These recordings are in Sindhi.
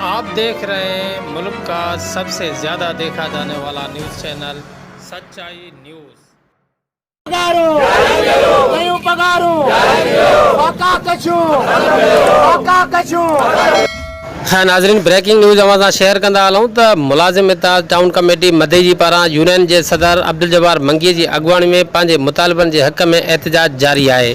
آپ ديک رهي هين ملڪ ڪا سب سي زياده ديکا جاني والا نيوز چينل سچائي نيوز. پگهارون نيون پگهارون فاقا ڪشون فاقا ڪشون. خير ناظرين بريڪنگ نيوز اوهان سان شيئر ڪندا هلون ته ملازم اتحاد ٽائون ڪميٽي مدئجي پاران يونين جي صدر عبدالجبار منگي جي اڳواڻي ۾ پنهنجي مطالبن جي حق ۾ احتجاج جاري آهي.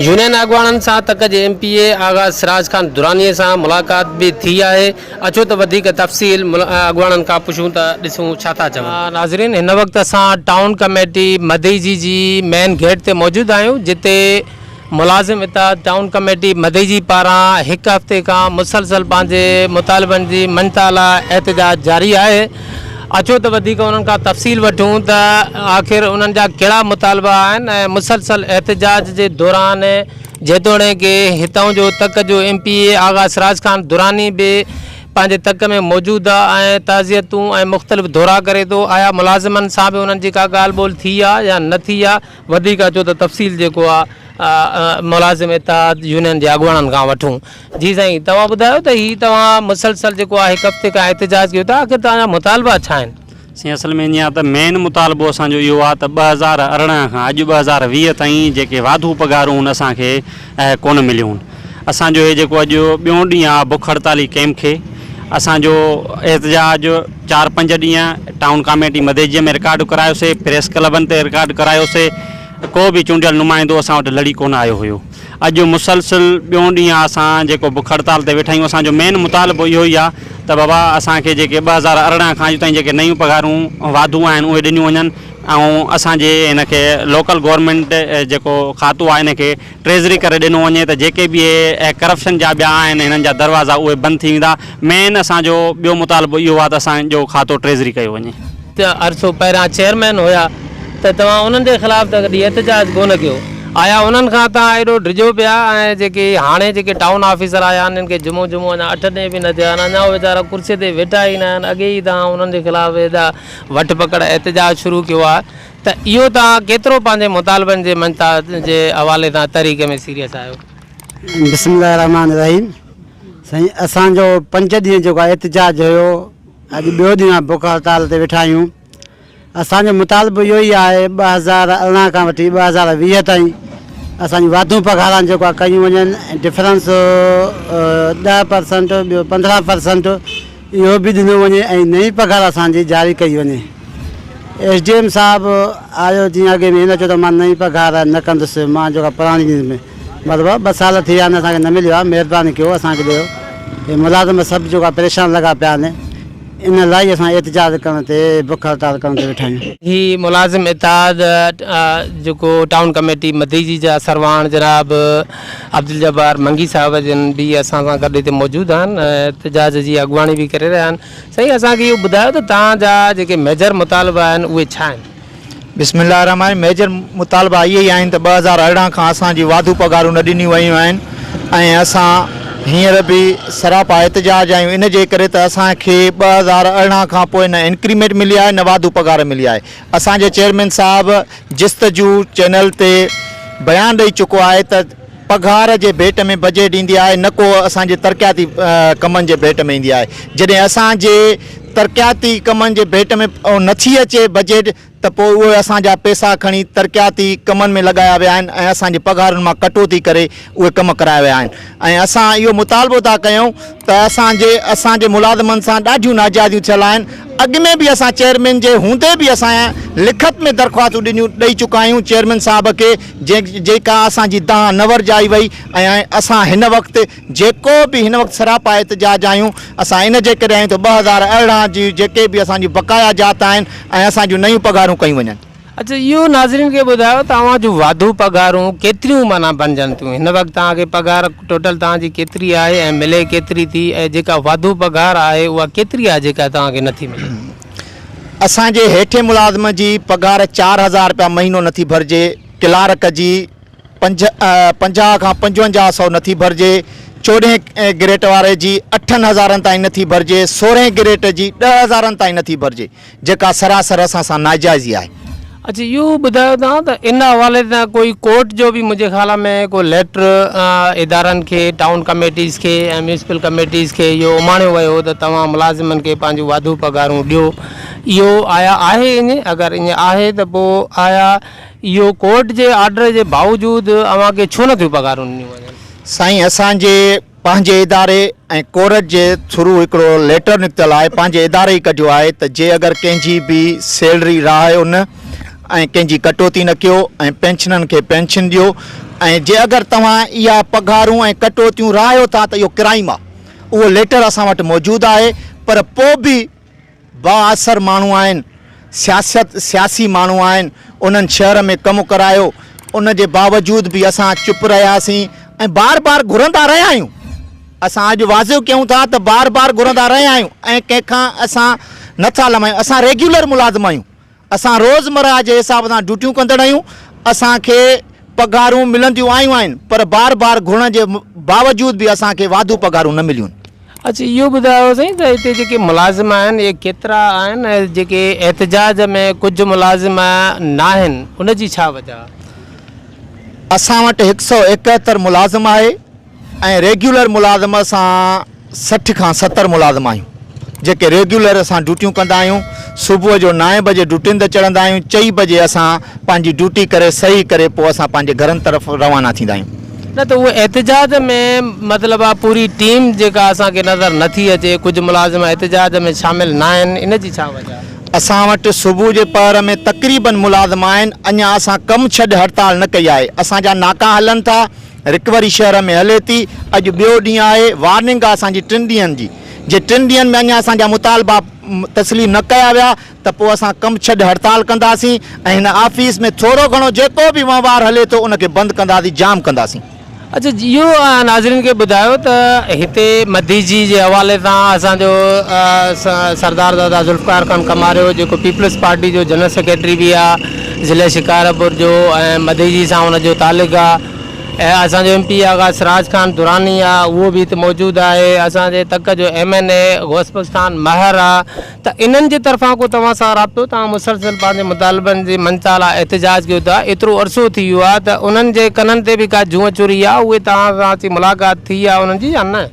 يونين اڳواڻن سان تڪ جي M P A Agha Siraj Khan Durrani سان ملاقات به ٿي آهي اچو ته وڌيڪ تفصيل اڳواڻن کان پڇون ته ڏسون ڇا ٿا چون. ناظرين هن وقت اسان ٽائون ڪميٽي مدئجي جي مين گيٽ تي موجود آهيون جتي ملازم اتحاد ٽائون ڪميٽي مدئجي پاران هڪ هفتي کان مسلسل پنهنجي مطالبن جي مڃتا لاء احتجاج جاري آهي اچو ته وڌيڪ انهن کان تفصيل وٺون ته آخر انهن جا ڪهڙا مطالبا آهن ۽ مسلسل احتجاج جي دوران جيتوڻيڪ هتان جو تڪ جو M P A Agha Siraj Khan Durrani به پنهنجي تڪ ۾ موجود آهي ۽ تعزيتون ۽ مختلف دورا ڪري ٿو آيا ملازمن سان به انهن جي ڪا ڳالهه ٻولهه ٿي آهي يا نه ٿي آهي وڌيڪ اچو ته تفصيل جيڪو آهي ملازم اتحاد يونين جي اڳواڻن کان وٺون جي سائين توهان ٻڌايو ته هي توهان مسلسل جيڪو آهي هڪ هفتي کان احتجاج ڪيو ٿا آخر توهان جا مطالبا ڇا آهن؟ سائين اصل ۾ ائين آهي ته مين مطالبو اسان جو اهو آهي ته 2018 کان اڄ 2020 تائين جيڪي واڌو پگهارون آهن اسان کي اهي ڪونه مليون آهن اسان جو هي جيڪو اڄ ٻيون ڏينهن آهي بک هڙتالي ڪئمپ کي اسان جو احتجاج چار پنج ڏينهن ٽائون ڪاميٽي مديجي ۾ رڪارڊ ڪرايوسي پريس ڪلبن تي رڪارڊ ڪرايوسي ڪو به چونڊيل نمائندو اسان وٽ لڙي ڪونه آيو هيو اڄ مسلسل ٻيون ڏينهن آ اسان جيڪو بک هڙتال تي ويٺا آهيون اسان جو مين مطالبو اهو ئي آ ته بابا اسان کي جيڪي 2018 کان اڄ تائين جيڪي نيون پگهارون واڌو آهن اهي ڏنيون وڃن ۽ اسان جي هن کي لوڪل گورنمينٽ جيڪو کاتو آ ان کي ٽريزري ڪري ڏنو وڃي ته جيڪي به اهي ڪرپشن جا ٻيا آهن هنن جا دروازا اهي بند ٿي ويندا مين اسان جو ٻيو مطالبو اهو آهي ته اسان جو کاتو ٽريزري ڪيو وڃي. عرصو پهريان چيئرمين هيا ته توهان انهن جي خلاف ته ڪڏهن احتجاج ڪونه ڪيو آيا انهن کان توهان ايڏو ڊڄو پيا ۽ جيڪي هاڻي جيڪي ٽائون آفيسر آيا آهن انهن کي جمعو جمعو اڃا اٺ ڏينهن به نه ٿيا آهن اڃا اهي ويچارا ڪرسي تي ويٺا ئي نه آهن اڳي ئي توهان انهن جي خلاف ايڏا وٺ پڪڙ احتجاج شروع ڪيو آهي ته اهو توهان ڪيترو پنهنجي مطالبن جي مڃتا جي حوالي سان تحريڪ ۾ سيريس آهيو؟ بسم الله الرحمٰن الرحيم سائين اسان جو پنج ڏينهن جيڪو آهي احتجاج هيو اڄ ٻيو ڏينهن آهي بک هڙتال تي ويٺا آهيون اسان جو مطالبو اهو ئي آهي 2018 کان وٺي 2020 تائين اسان جون واڌو پگهاران جيڪو آهي ڪيون وڃن ۽ ڊفرنس 10 پرسنٽ ٻيو 15 پرسنٽ اهو به ڏنو وڃي ۽ نئين پگهار اسان جي جاري ڪئي وڃي. ايس ڊي ايم صاحب آيو جيئن اڳي ۾ هن چيو ته مان نئين پگهار نه ڪندس مان جيڪا پراڻي ڏيندس مطلب ٻه سال ٿي ويا آهن اسان کي نه مليو آهي مهرباني ڪيو اسان کي ڏيو هي ملازم سڀ جيڪا پريشان لڳا پيا آهن ان لاء ئي اسان احتجاج ڪرڻ تي بک هڙتال ڪرڻ تي ويٺا آهيون. هي ملازم اتحاد جيڪو ٽائون ڪميٽي مديجي جا سرواڻ جناب عبدالجبار منگي صاحب جن به اسان سان گڏ هتي موجود آهن ۽ احتجاج جي اڳواڻي به ڪري رهيا آهن سائين اسان کي اهو ٻڌايو ته توهان جا جيڪي ميجر مطالبا آهن اهي ڇا آهن؟ بسم الله الرحمٰن الرحيم ميجر مطالبا اهي ئي آهن ته 2018 کان اسان جي واڌو پگهارون نه ڏنيون ويون آهن ۽ اسان هينئر به سراپا احتجاج آهيون ان جي ڪري ته اسان کي 2018 کان پوء نه انڪريمينٽ ملي آهي نه واڌو پگهار ملي آهي اسان جي چيئرمين صاحب جستجو چينل تي بيان ڏئي چڪو آهي ته پگهار جي ڀيٽ ۾ بجيٽ ايندي آهي نه ڪو اسان جي ترقياتي ڪمن جي ڀيٽ ۾ ايندي آهي جڏهن اسان جي ترقياتي ڪمن جي ڀيٽ ۾ نٿي اچي بجيٽ ته پوء اهي اسان جا پئسا کڻي ترقياتي ڪمن ۾ لڳايا ويا آهن ۽ اسان جي پگهارن مان ڪٽوتي ڪري اهي ڪم ڪرايا ويا آهن ۽ اسان اهو مطالبو ٿا ڪيون ته اسان جي اسان جي ملازمن سان ڏاڍيون ناجائزيون ٿيل آهن اڳ ۾ به اسان چيئرمين جي هوندي به اسان لکت ۾ درخواستون ڏنيون ڏئي چڪا آهيون چيئرمين صاحب کي جنهن جيڪا اسان جي دانهن نه ورجائي وئي ۽ اسان هن وقت جيڪو به هن وقت سراپا احتجاج آهيون اسان ان جي ڪري آهيون ته 2018 جي جيڪي به اسان جون بقايا جات آهن ۽ اسان جون نيون پگهارون ڪيون وڃن. اڇا اهو ناظرين کي ٻڌايو ته اوهان جون واڌو پگهارون ڪيتريون معنيٰ بنجن ٿيون هن وقت توهان کي پگهار ٽوٽل توهان جي ڪيتري آهي ۽ ملي ڪيتري ٿي ۽ جيڪا واڌو پگهار آهي اها ڪيتري آهي جيڪا توهان کي نٿي ملي. اسان جي هيٺين ملازم جي پگهار 4000 رپيا مهينو نٿي ڀرجي ڪلارڪ جي پنج 50 کان 55 سئو نٿي ڀرجي چوڏهين گريٽ واري جي اٺن هزارن تائين نٿي ڀرجي سورهين گريٽ جي ڏهه هزارن تائين نٿي ڀرجي جيڪا سراسر اسان سان ناجائزي آهي. اڇا اهو ٻڌايو توهان ته ان حوالي سان ڪوئي ڪورٽ جو به منهنجي خيال ۾ ڪو ليٽر ادارن کي ٽائون ڪميٽيز کي ۽ ميونسپل ڪميٽيز کي اهو اماڻيو ويو هو ته توهان ملازمن کي پنهنجون واڌو پگهارون ڏيو اهو آيا آهي ائين اگر ائين آهي ته پوء آيا اهو ڪورٽ جي آرڊر جي باوجود اوهان کي ڇو نه ٿيون پگهارون ڏنيون وڃن؟ سائين اسان جي پنهنجي اداري ۽ ڪورٽ جي ٿرو هڪڙو ليٽر نڪتل آهي پنهنجي اداري ئي ڪڍيو آهي ته جي اگر ڪنهن جي به سيلري رهايو نه ۽ ڪنهن جي ڪٽوتي نه ڪيو ۽ پينشنن کي پينشن ڏيو ۽ جي اگر توهان اها پگهارون ۽ ڪٽوتيون رهايو ٿا ته اهو ڪرائيم آهي اهو ليٽر اسان وٽ موجود آهي پر پوء به بااثر ماڻهو آهن، سياست سياسي ماڻهو آهن، انهن شهر ۾ ڪم ڪرايو، ان جي باوجود به اسان چپ رهياسين ۽ بار بار گهرندا رهيا آهيون. اسان اڄ واضح ڪيون ٿا ته بار بار گهرندا رهيا آهيون ۽ ڪنهن کان اسان نٿا لمايون، اسان ريگيولر ملازم آهيون. اسان روزمرهه جي حساب سان ڊيوٽيون ڪندڙ آهيون، اسان کي پگهارون ملنديون آيون آهن پر بار بار گهرڻ جي باوجود به اسان کي واڌو پگهارون نه مليون. اڇا اهو ٻڌايو سائين ته هتي جيڪي ملازم آهن اهي ڪيترا آهن ۽ جيڪي احتجاج ۾ ڪجهه ملازم ناهن ان جي ڇا وجه آهي؟ اسان وٽ هڪ سئو ايڪهتر ملازم آهي. ۽ ريگيولر ملازم اسان 60 کان 70 ملازم آهيون جيڪي ريگيولر اسان ڊيوٽيون ڪندا آهيون صبح جو نائين بجي ڊيوٽين تي چڙهندا آهيون چئي بجي اسان پنهنجي ڊيوٽي ڪري صحيح ڪري پوء اسان پنهنجي گهرن طرف روانا ٿيندا آهيون. نه ته اهي احتجاج ۾ مطلب آ پوري ٽيم جيڪا اسان کي نظر نه ٿي اچي ڪجهه ملازم احتجاج ۾ شامل ناهن ان جي ڇا وجه آ؟ اسان وٽ صبح جي پهر ۾ تقريبن ملازم آهن اڃا اسان ڪم ڇڏ هڙتال نه ڪئي آهي اسان جا ناڪا هلن ٿا رڪوري شهر ۾ هلي ٿي، اڄ ٻيو ڏينهن آهي، وارننگ آهي اسان جي ٽن ڏينهن جي، جي ٽن ڏينهن ۾ اڃا اسان جا مطالبا تسليم نه ڪيا ويا ته پوء اسان ڪم ڇڏ هڙتال ڪنداسين ۽ هن آفيس ۾ ٿورو گهڻو جيڪو به وهنوار هلي ٿو ان کي بند ڪنداسين، جام ڪنداسين. اڇا اهو ناظرين کي ٻڌايو ته هتي مديجي جي حوالي سان اسان جو سردار دادا ذوالفقار خان ڪماريو جيڪو پيپلز پارٽي جو جنرل سيڪريٽري به آهي ضلعي شڪارپور جو ۽ مديجي سان ان جو تعلق آهي ۽ اسان جو ايم پي آغا سراج خان دراني آ اهو به هت موجود آهي اسان جي تڪ جو M N A Ghaus Bakhsh Khan Mahar آ ته انهن جي طرفان ڪو توهان سان رابطو توهان مسلسل پنهنجي مطالبن جي مڃتا لاء احتجاج ڪيو ٿا ايترو عرصو ٿي ويو آ ته انهن جي ڪنن تي به ڪا جونء چري آ اهي توهان سان اچي ملاقات ٿي آ انهن جي يا نه؟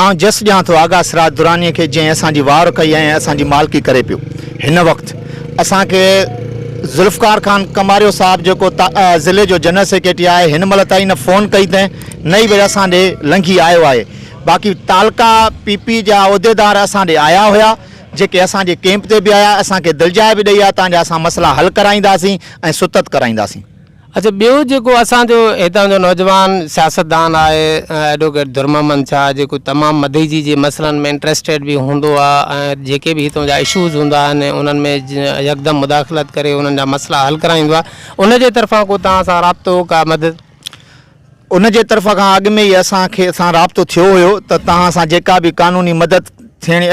آئون جس ڏيان ٿو آغا سراج درانيء کي جنهن اسان جي واهر ڪئي ۽ اسان جي مالڪي ڪري پيو. هن وقت اسان کي ذوالفقار خان ڪماريو صاحب جيڪو ضلعي جو جنرل سيڪريٽري آهي هن مهل تائين نه فون ڪئي اٿئين نه ئي وري اسان ڏي لنگهي آيو آهي. باقي تعلقه پي پي جا عهديدار اسان ڏي آيا هيا جيڪي اسان جي ڪيمپ تي به آيا اسان کي دلجاء به ڏئي ويا تان جا اسان مسئلا حل ڪرائينداسين ۽ ستت ڪرائينداسين. اڇا ٻيو جيڪو اسان جو هتان جو نوجوان سياستدان آهي ايڊووڪيٽ درمحمد شاهه جيڪو تمام مدئجي جي مسئلن ۾ انٽريسٽيڊ به هوندو آهي ۽ جيڪي به هتان جا اشوز هوندا آهن انهن ۾ يڪدم مداخلت ڪري انهن جا مسئلا حل ڪرائيندو آهي ان جي طرفان ڪو توهان سان رابطو ڪا مدد ان جي طرف کان اڳ ۾ ئي اسان کي سان رابطو ٿيو هيو ته توهان سان جيڪا به قانوني مدد ٿيڻي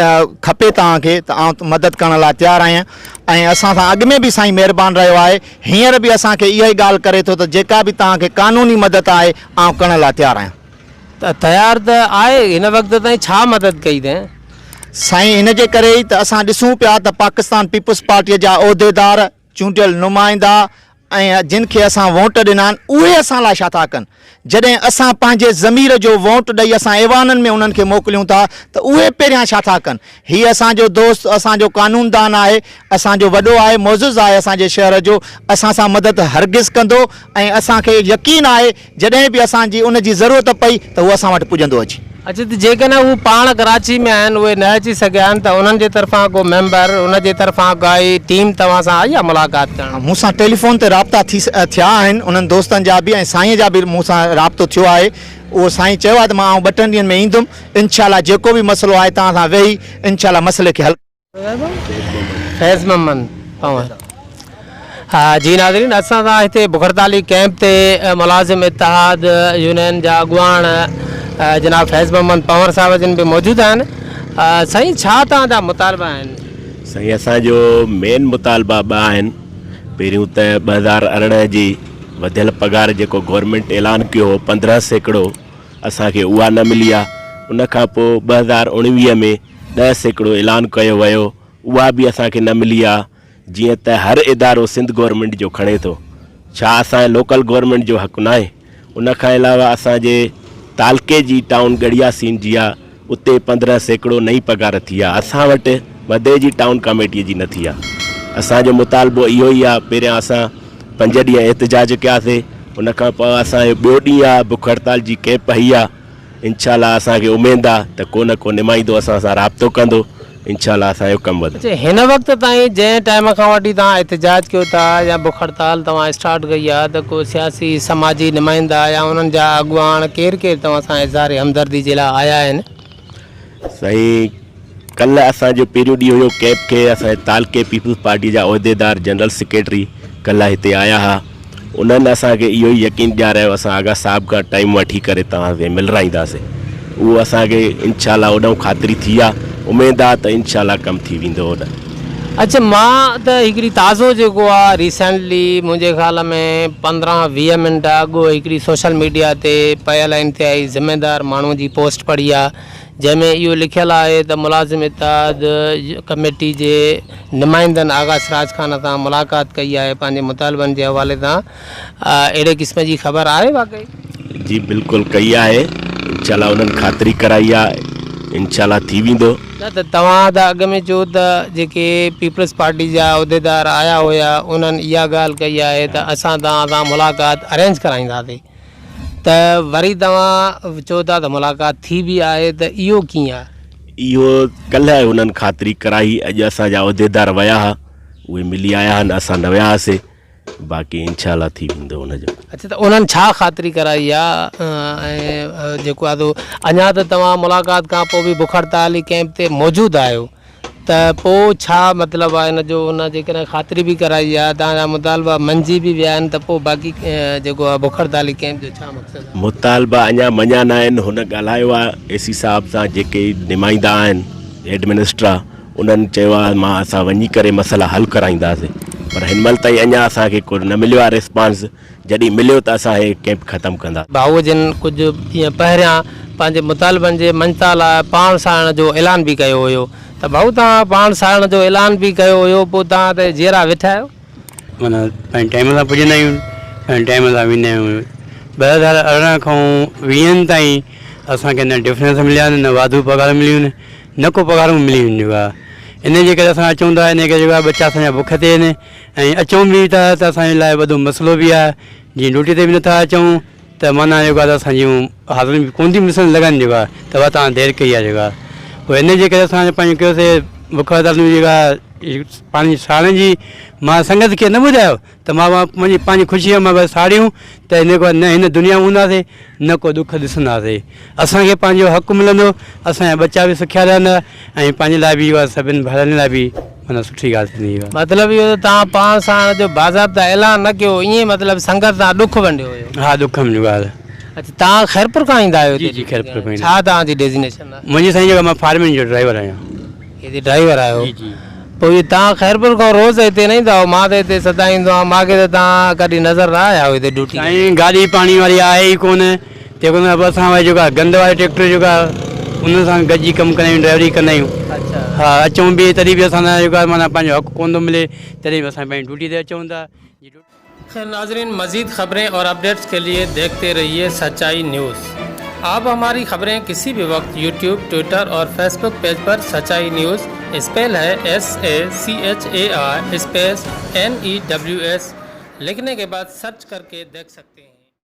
کپي توهان کي ته آئون مدد ڪرڻ لاء تيار آهيان ۽ اسان سان اڳ ۾ به سائين مهربان رهيو آهي هينئر به اسان کي اها ئي ڳالهه ڪري ٿو ته جيڪا به توهان کي قانوني مدد آهي آئون ڪرڻ لاء تيار آهيان. ته تيار ته آهي هن وقت تائين ڇا مدد ڪئي اٿئين؟ سائين ان جي ڪري ئي ته اسان ڏسون پيا ته پاڪستان پيپلز پارٽيء جا عهديدار، چونڊيل نمائندا ۽ جن کي اسان ووٽ ڏنا آهن اهي اسان لاء ڇا ٿا ڪن؟ جڏهن اسان پنهنجي ضمير جو ووٽ ڏئي اسان ايوانن ۾ انهن کي موڪليون ٿا ته اهي پهريان ڇا ٿا ڪن؟ هي اسان جو دوست اسان جو قانوندان آهي، اسان جو وڏو آهي، معزز آهي اسان جي شهر جو، اسان سان مدد هرگز ڪندو ۽ اسان کي يقين آهي جڏهن به اسان جي ان جي ضرورت پئي ته هو اسان وٽ پڄندو اچي. اچي ته جيڪڏهن هو پاڻ ڪراچي ۾ آهن اهي نه اچي سگهيا آهن ته انهن جي طرفان ڪو ميمبر ان جي طرفان ڪائي ٽيم توهان سان آئي آهي ملاقات ڪرڻ؟ مون سان ٽيليفون تي رابطا ٿي ٿيا آهن انهن دوستن جا به ۽ سائين جا به مون سان رابطو ٿيو آهي اهو سائين چيو آهي ته مان آئون ٻه ٽن ڏينهن ۾ ايندم انشاء الله جيڪو به مسئلو آهي توهان سان ويهي انشاء الله مسئلي کي حل فيض محمد پنهور ها جي ناظرين اسان سان هتي بخرتالي ڪئمپ تي ملازم اتحاد يونين جا اڳواڻ جناب فيض محمد پنهور صاحب جن به موجود آهن سائين ڇا توهان جا مطالبا آهن؟ سائين اسان جو مين مطالبا ٻه آهن پهريون ته 2018 جي وڌيل پگهار جيڪو گورنمينٽ اعلان ڪيو هو 15% اسان کي اها نه ملي آهي ان کان پوء 2019 ۾ 10% اعلان ڪيو ويو اها به اسان کي نه ملي آ. جيئن ته هر ادارو سنڌ گورنمينٽ جو کڻي ٿو ڇا اسان جي لوڪل گورنمينٽ جو حق ناهي؟ ان کان علاوه اسان جي تعلقي جي ٽائون ڳڙهياسين جي آ اتي 15% نئين پگهار ٿي آ اسان وٽ مدئجي ٽائون ڪاميٽي جي نه ٿي آ اسان جو مطالبو اهو ئي آ پهريان اسان پنج ڏينهن احتجاج ڪياسي ان کان پوء اسان جو ٻيو ڏينهن آ بک هڙتال جي ڪئمپ هئي آ انشاء الله اسان کي اميد آ ته ڪو نه ڪو نمائندو اسان سان رابطو ڪندو انشاء الله اسان جو ڪم وڌندو. اڇا هن وقت تائين جنهن ٽائيم کان وٺي توهان احتجاج ڪيو ٿا يا بک هڙتال توهان اسٽارٽ ڪئي آ ته ڪو سياسي سماجي نمائندا يا انهن جا اڳواڻ ڪير ڪير توهان سان اظهار همدردي جي لاء آيا آهن؟ سائين ڪلهه اسان جو پهريون ڏينهن هيو ڪئمپ کي اسان جي تعلقي پيپلز پارٽي جا عهديدار جنرل سيڪريٽري ڪلهه هتي آيا ها انهن اسان کي اهو ئي يقين ڏياريو اسان آغا صاحب کان ٽائيم وٺي ڪري توهان کي ملرائينداسين اهو اسان کي انشاء الله اوڏانهن خاطري ٿي آ اميد آ ته انشاء الله ڪم ٿي ويندو اوڏانهن. اڇا مان ته هڪڙي تازو جيڪو آ ريسينٽلي منهنجي خيال ۾ 15 20 منٽ اڳ هڪڙي سوشل ميڊيا تي پيل انتهائي ذميدار ماڻهو جي پوسٽ پڙهي آ جنهن ۾ اهو لکيل آهي ته ملازم اتحاد ڪميٽي جي نمائندن آغا سراج خان سان ملاقات ڪئي آهي پنهنجي مطالبن جي حوالي سان اهڙي قسم جي خبر آهي واقعي؟ جي بلڪل ڪئي آهي انشاء الله انهن خاطري ڪرائي آهي انشاء الله ٿي ويندو. نه ته توهان ته اڳ ۾ چيو ته جيڪي پيپلز پارٽي جا عهديدار آيا هيا انهن اها ڳالهه ڪئي آهي ته اسان توهان سان ملاقات ارينج ڪرائينداسين. ته وري توهان چئو ٿا ته ملاقات ٿي به آهي ته اهو ڪيئن آهي؟ اهو ڪلهه هنن خاطري ڪرائي، اڄ اسان جا عهديدار ويا ها، اهي ملي آيا آهن، اسان نه ويا هئاسي، باقي انشاء الله ٿي ويندو ان جو. اڇا ته انهن ڇا خاطري ڪرائي آ ۽ جيڪو آ سو اڃا ته توهان ملاقات کان پوء به بک هڙتالي ڪئمپ تي موجود آهيو. ته پوء ڇا مطلب آهي ان جو ان جيڪڏهن خاطري به ڪرائي آهي توهان جا مطالبا مڃجي به ويا آهن ته پوء باقي جيڪو آهي بک هڙتالي ڪئمپ جو ڇا مقصد آهي؟ مطالبا اڃا مڃيا نه آهن هن ڳالهايو آهي اي سي صاحب سان جيڪي نمائندا آهن ايڊمنسٽرا انهن چيو آهي مان اسان وڃي ڪري مسئلا حل ڪرائينداسين پر هن مهل تائين اڃا اسان کي ڪو نه مليو آهي ريسپانس جڏهن مليو ته اسان هي ڪئمپ ختم ڪندا. ڀائوء جن ڪجهه ڏينهن پهريان پنهنجي مطالبن جي مڃتا لاء پاڻ ساڙڻ جو اعلان به ڪيو هيو ته ڀائو توهان پاڻ ساڙڻ جو اعلان به ڪيو هيو پوء توهان ته جيئرا ويٺا آهيو. معنيٰ پنهنجي ٽائيم سان پڄندا آهيون پنهنجي ٽائيم سان ويندا آهيون 2018 کان ويهن تائين اسان کي نه ڊفرنس مليا آهن نه واڌو پگهار مليون آهن نه ڪو پگهارون مليون آهن جيڪو آهي ان جي ڪري اسان اچون ٿا ان ڪري جيڪو آهي ٻچا اسان جا بک تي آهن ۽ اچون به ٿا ته اسان جي لاء وڏو مسئلو به آهي جيئن ڊيوٽي تي به نٿا اچون ته معنيٰ جيڪو آهي ته اسان جون حاضريون به ڪونه ٿيون مسن لڳن جيڪو آهي ته بابا توهان دير ڪئي آهي جيڪو آهي پوء ان جي ڪري اسان پنهنجو ڪيوسي بک هڙتال جيڪا پاڻي ساڙڻ جي مان سنگت کي نه ٻڌايو ته مان منهنجي پنهنجي خوشيء مان بس ساڙيون ته ان کان نه هن دنيا ۾ هونداسين نه ڪو ڏک ڏسنداسين. اسان کي پنهنجو حق ملندو، اسان جا ٻچا به سکيا رهندا ۽ پنهنجي لاء به اها سڀن ڀائرن لاء به معنيٰ سٺي ڳالهه ٿيندي اها. مطلب اهو ته توهان پاڻ ساڻ جو باضابطه اعلان نه ڪيو ائين مطلب سنگت سان ڏک ونڊيو هيو. ها ڏک ونڊيو ڳالهه. اڇا توهان خيرپور کان ايندا آهيو جي جي خيرپور کان ايندا. ڇا توهان جي ڊيزينيشن آهي؟ منهنجي سائين جيڪا مان فارمين جو ڊرائيور آهيان. هتي ڊرائيور آهيو جي جي. پوء اهي توهان خيرپور کان روز هتي نه ايندا آهيو مان ته هتي سدائين ايندو آهيان مان کي ته توهان ڪڏهن نظر نه آيا آهيو هتي ڊيوٽي ڪندي. سائين گاڏي پاڻي واري آهي ئي ڪونه تنهن کان سواء اسان وري جيڪا گند واري ٽريڪٽر جيڪا ان سان گڏجي ڪم ڪندا آهيون ڊرائيوري ڪندا آهيون ها اچون به تڏهن به اسان جيڪو آهي معنيٰ پنهنجو حق ڪونه ٿو ملي تڏهن به اسان پنهنجي ڊيوٽي تي اچون ٿا جي ڊيوٽي خير ناظرين مزيد خبرين اور اپڊيٽس کے لئي ديکتي رهيي سچائي نيوز آپ هماري خبرين ڪسي به وقت يوٽيوب ٽوئٽر اور فيسبوڪ پيج پر سچائي news spell he S A C H A I space N E W S لکهني ڪي بعد سرچ ڪر ڪي ديک سڪتي هين.